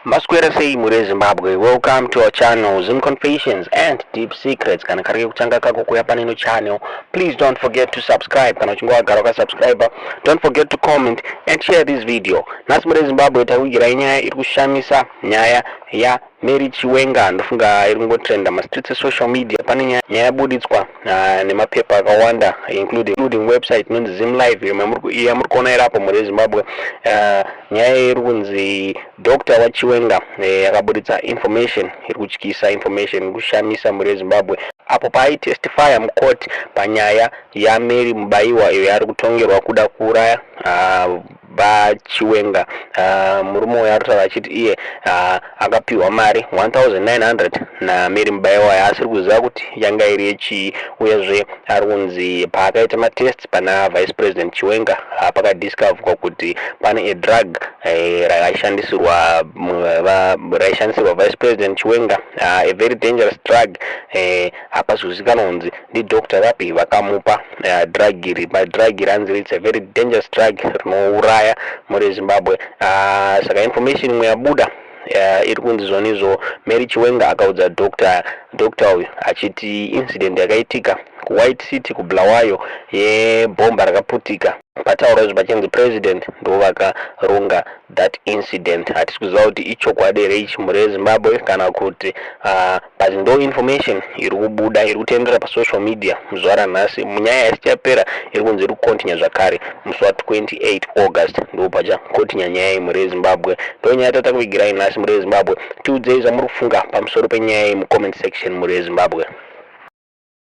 Maswera sei mhuri yeZimbabwe? Welcome to our channel, Zim Confessions and Deep Secrets. Kana kari kekutanga kako kuuya pane ino channel, please don't forget to subscribe. Kana uchinge wagara wakasubscribe, don't forget to comment and share this video. Nhasi mhuri yeZimbabwe takuigirai nyaya iri kushamisa, nyaya ya Mary Chiwenga. Ndofunga iri kungotrenda mastreets esocial media. Pane nyaya yabuditswa nemapepa akawanda, including website inonzi Zim Live yamuri kuona irapo, mhuri yeZimbabwe. Nyaya iri kunzi Dr waChiwenga akabuditsa information iri kutyisa, information iri kushamisa, mhuri yeZimbabwe, apo paaitestifya mucourt panyaya yaMary Mubaiwa iyo yaari kutongerwa kuda kuuraya vaChiwenga. Murume uyu ari kutaura achiti iye akapiwa mari 1900 naMary Mubaiwa yaasiri kuziva kuti yanga iri yechii. Uyezve ari kunzi paakaita matest pana Vice President Chiwenga, pakadiscoverwa kuti pane adrug raishandisirwa Vice President Chiwenga, a very dangerous drug. Hapasi kuzivikanwa kunzi ndidoctor vapi vakamupa drug iri. Madrug iri anzi it's a very dangerous drug rinouraya, mhuri yeZimbabwe. Saka information imwe yabuda iri kunzi zvonizvo Mary Chiwenga akaudza doctor uyu achiti incident yakaitika kuWhite City kuBulawayo yebhomba rakaputika, pataura izvo pachinzi president ndo vakaronga that incident. Hatisi kuziva kuti ichokwadi here ichi, mhuri yeZimbabwe, kana kuti but ndo information iri kubuda, iri kutenderera pasocial media muzuva ranhasi. Munyaya yasichapera, iri kunzi iri kucontinue zvakare musi wa28 August, ndo pachacontinue nyaya iyi, mhuri yeZimbabwe. Ndo nyaya tatakuvigirai nhasi, mhuri yeZimbabwe. Tiudzei zvamuri kufunga pamusoro penyaya iyi mucomment section, mhuri yeZimbabwe.